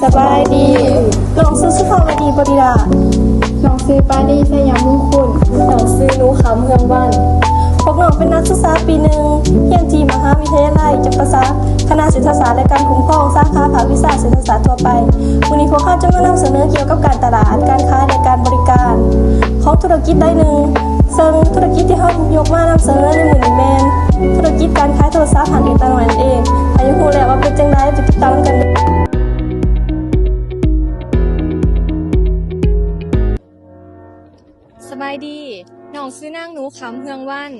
ສະບາຍດີ ນ້ອງຊື່ສຸພາວະດີ ບໍລິລາດ. ນ້ອງຊື່ປານີ ໄຊຍະມຸງຄຸນ. ນ້ອງຊື່ໜູ ຄຳເຮືອງວັນ. ພວກນ້ອງເປັນນັກສຶກສາປີໜຶ່ງ ຮຽນທີ່ມະຫາວິທະຍາໄລຈຳປາສັກ ຄະນະເສດຖະສາດ ແລະ ການຄຸ້ມຄອງ ສາຂາພາກວິຊາເສດຖະສາດທົ່ວໄປ. ມື້ນີ້ພວກເຮົາຈະມານຳສະເໜີກ່ຽວກັບການຕະຫຼາດ, ການຂາຍ ແລະ ການບໍລິການຂອງທຸລະກິດລາຍໜຶ່ງ. ເຊິ່ງທຸລະກິດທີ່ເຮົາຍົກມານຳສະເໜີໃນມື້ນີ້ແມ່ນທຸລະກິດການຂາຍໂທລະສັບຮ້ານເອກຕານ້ອຍນັ້ນເອງ. ຖ້າຢາກຮູ້ແລ້ວວ່າເປັນຈັ່ງໃດ ໄປຕິດຕາມກັນເດີ. ສະບາຍດີ ນ້ອງຊື່ນາງ ໜູຄຳ ເຮືອງວັນ.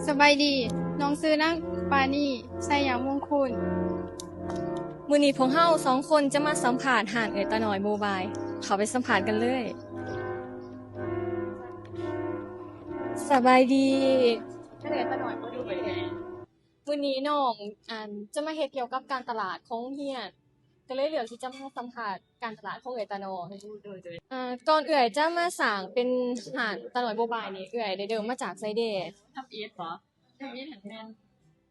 ສະບາຍດີ ນ້ອງຊື່ນາງ ປານີ ໄຊຍະມຸງຄຸນ. ມື້ນີ້ພວກເຮົາສອງຄົນຈະມາສຳພາດຮ້ານເອື້ອຍຕານ້ອຍໂມບາຍ. ເຂົ້າໄປສຳພາດກັນເລີຍ. ສະບາຍດີ ເອື້ອຍຕານ້ອຍໂມບາຍ. ມື້ນີ້ນ້ອງ ອັນ ຈະມາເຮັດກ່ຽວກັບການຕະຫຼາດຂອງໂຮງຮຽນ ກໍເລີຍເລືອກທີ່ຈະມາສຳພາດການຕະຫຼາດຂອງເອື້ອຍຕານ້ອຍ. ໂດຍ ໂດຍ ໂດຍ. ອ່າ ກ່ອນເອື້ອຍຈະມາສ້າງເປັນຮ້ານຕານ້ອຍໂມບາຍນີ້ ເອື້ອຍໄດ້ເລີ່ມມາຈາກໃສເດ? ທຳອິດບໍ? ທຳອິດຫັ້ນແມ່ນ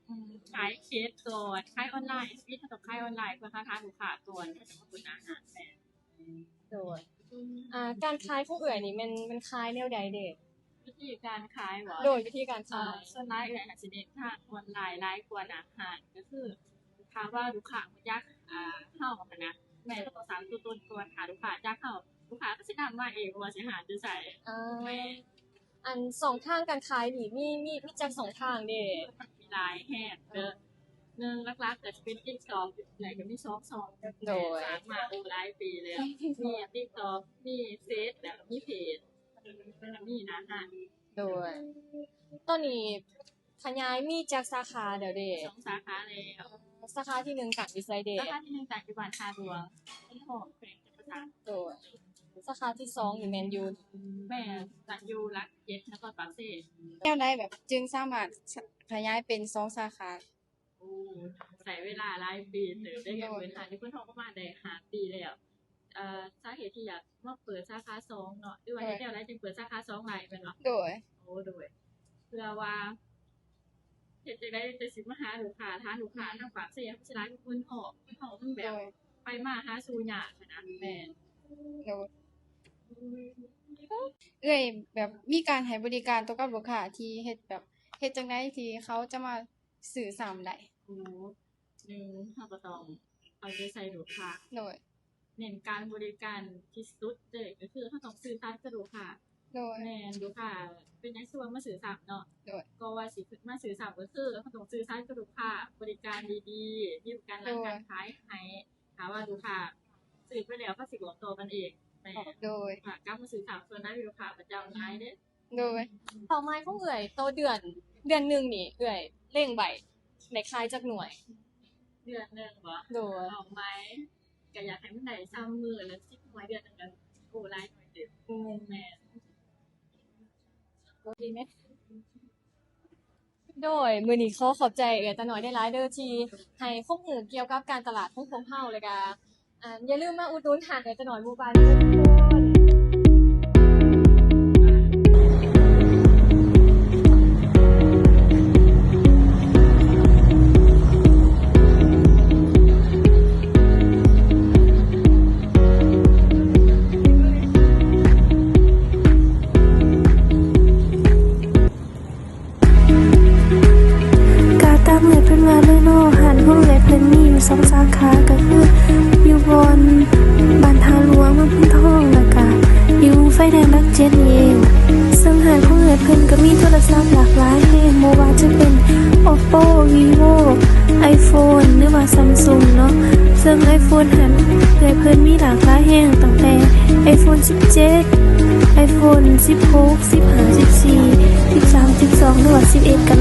ອືມ ຂາຍເຂດກ່ອນ ຂາຍອອນລາຍ. ຊີວິດເຮົາຕ້ອງຂາຍອອນລາຍ ເພື່ອຫາລູກຄ້າກ່ອນ ເຮົາຈະມາເປີດອາຫານແມ່ນ. ໂດຍ. ອ່າ ການຂາຍຂອງເອື້ອຍນີ້ແມ່ນ ແມ່ນຂາຍແນວໃດເດ? ວິທີການຂາຍບໍ? ໂດຍ ວິທີການຂາຍ. ເອີ ສ່ວນຫຼາຍເອື້ອຍອາດຊິເນັ້ນທາງອອນລາຍຫຼາຍກວ່າໜ້າຮ້ານ. ກໍຄືຖ້າວ່າລູກຄ້າຮູ້ຈັກ ອ່າ ເຮົາຫັ້ນນະ ແມ່ນເຮົາຕ້ອງສ້າງຕົວຕົນກ່ອນ. ຖ້າລູກຄ້າຈັກເຮົາ ລູກຄ້າກໍຊິນຳມາເອງວ່າຊິຮ້ານຢູ່ໃສ. ເອີ ແມ່ນ. ອັນ ຊ່ອງທາງການຂາຍນີ້ມີ ມີ ມີຈັກຊ່ອງທາງເດ? ມີຫຼາຍແຮງເດີ. ເອີ ໜຶ່ງຫຼັກໆກໍຈະເປັນ TikTok ແລ້ວກໍມີສອງຊ່ອງ. ໂດຍ. ສ້າງມາ ໂອ້ ຫຼາຍປີແລ້ວ ມີ TikTok ມີເຟສ ແລ້ວກໍມີເພຈ ແລ້ວກໍມີໜ້າຮ້ານ. ໂດຍ. ຕອນນີ້ຂະຫຍາຍມີຈັກສາຂາແລ້ວເດ? ສອງສາຂາແລ້ວ. ສາຂາທີໜຶ່ງຕັ້ງຢູ່ໃສເດ? ສາຂາທີໜຶ່ງຕັ້ງຢູ່ບ້ານທ່າຫຼວງ ເມືອງທອງ ແຂວງຈຳປາສັກ. ໂດຍ. ສາຂາທີສອງນີ້ແມ່ນຢູ່? ແມ່ນ ຕັ້ງຢູ່ຫຼັກເຈັດ ນະຄອນປາກເຊ. ແນວໃດແບບຈຶ່ງສາມາດຂະຫຍາຍເປັນສອງສາຂາ? ໂອ້ ໃຊ້ເວລາຫຼາຍປີເຕີບເດ້. ໂດຍ. ເປີດຮ້ານຢູ່ເມືອງທອງປະມານໄດ້ຫ້າປີແລ້ວ. ເອີ ສາເຫດທີ່ຢາກມາເປີດສາຂາສອງເນາະ ຫຼືວ່າ ໂດຍ ເຮັດແນວໃດຈຶ່ງເປີດສາຂາສອງໄດ້ແມ່ນບໍ່? ໂດຍ. ໂອ້ ໂດຍ. ເພື່ອວ່າເຮັດຈັ່ງໃດຈັ່ງຊິມາຫາລູກຄ້າ ຖ້າລູກຄ້າທາງປາກເຊມັນຊິຫຼາຍກວ່າເມືອງທອງ. ເມືອງທອງມັນແບບ ໂດຍ ໄປມາຫາສູ່ຍາກຫັ້ນນະ. ແມ່ນ. ໂດຍ. ເອື້ອຍແບບມີການໃຫ້ບໍລິການຕໍ່ກັບລູກຄ້າທີ່ເຮັດແບບ ເຮັດຈັ່ງໃດທີ່ເຂົາຈະມາ ຊື້ຊ້ຳໄດ້? ໂອ້ ໜຶ່ງ ເຮົາກໍຕ້ອງເອົາໃຈໃສ່ລູກຄ້າ. ໂດຍ. ເນັ້ນການບໍລິການທີ່ສຸດເລີຍ ກໍຄືເຮົາຕ້ອງສື່ສັດກັບລູກຄ້າ. ໂດຍ. ແມ່ນ ລູກຄ້າເປັນຫຍັງຄືວ່າມາຊື້ຊ້ຳເນາະ. ໂດຍ. ກໍວ່າຊິມາຊື້ຊ້ຳ ກໍຄືເຮົາຕ້ອງຊື່ສັດກັບລູກຄ້າ, ບໍລິການດີໆ, ມີການຫຼັງການຂາຍໃຫ້. ຖ້າວ່າລູກຄ້າຊື້ໄປແລ້ວ ເຂົາຊິບອກຕໍ່ກັນເອງ. ແມ່ນ. ໂດຍ. ຖ້າກັບມາຊື້ຊ້ຳ ສ່ວນໃຫຍ່ລູກຄ້າປະຈຳຫຼາຍເດ້. ໂດຍ. ເປົ້າໝາຍຂອງເອື້ອຍຕໍ່ເດືອນ ເດືອນໜຶ່ງນີ້ ເອື້ອຍເລັງໄວ້ໄດ້ຂາຍຈັກໜ່ວຍ? ເດືອນໜຶ່ງບໍ? ໂດຍ. ເປົ້າໝາຍກໍຢາກໃຫ້ມັນໄດ້ຊາວມື້ລະສິບໜ່ວຍ ເດືອນໜຶ່ງກໍ ໂອ້ ຫຼາຍໜ່ວຍເຕີບ. ແມ່ນ. ໂອເຄແມ່. ໂດຍ ມື້ນີ້ຂໍຂອບໃຈເອື້ອຍຕານ້ອຍຫຼາຍໆເດີ ທີ່ໃຫ້ຄວາມຮູ້ກ່ຽວກັບການຕະຫຼາດຂອງພວກເຮົາ ແລ້ວກະ ອ່າ ຢ່າລືມມາອຸດໜູນຮ້ານເອື້ອຍຕານ້ອຍໝູ່ບ້ານເດີທຸກຄົນ. ກະຕາມເອື້ອຍເພິ່ນວ່າເລີຍເນາະ, ຮ້ານຂອງເອື້ອຍເພິ່ນມີຢູ່ສອງສາຂາ ກະຄືຢູ່ບ່ອນບ້ານທ່າຫຼວງ ເມືອງໂພນທອງ ແລ້ວກະຢູ່ໄຟແດງຫຼັກເຈັດນີ້ເອງ. ເຊິ່ງຮ້ານຂອງເອື້ອຍເພິ່ນກະມີໂທລະສັບຫຼາກຫຼາຍແຮງ, ບໍ່ວ່າຈະເປັນ ໂອບໂປ ວີໂວ ໄອໂຟນ ຫຼືວ່າ ຊຳຊຸງ ເນາະ. ເຊິ່ງໄອໂຟນຫັ້ນ ເອື້ອຍເພິ່ນມີຫຼາກຫຼາຍແຮງ, ຕັ້ງແຕ່ໄອໂຟນສິບເຈັດ ໄອໂຟນສິບຫົກ ສິບຫ້າ ສິບສີ່ ສິບສາມ ສິບສອງ ຫຼືວ່າ ສິບເອັດ ກໍ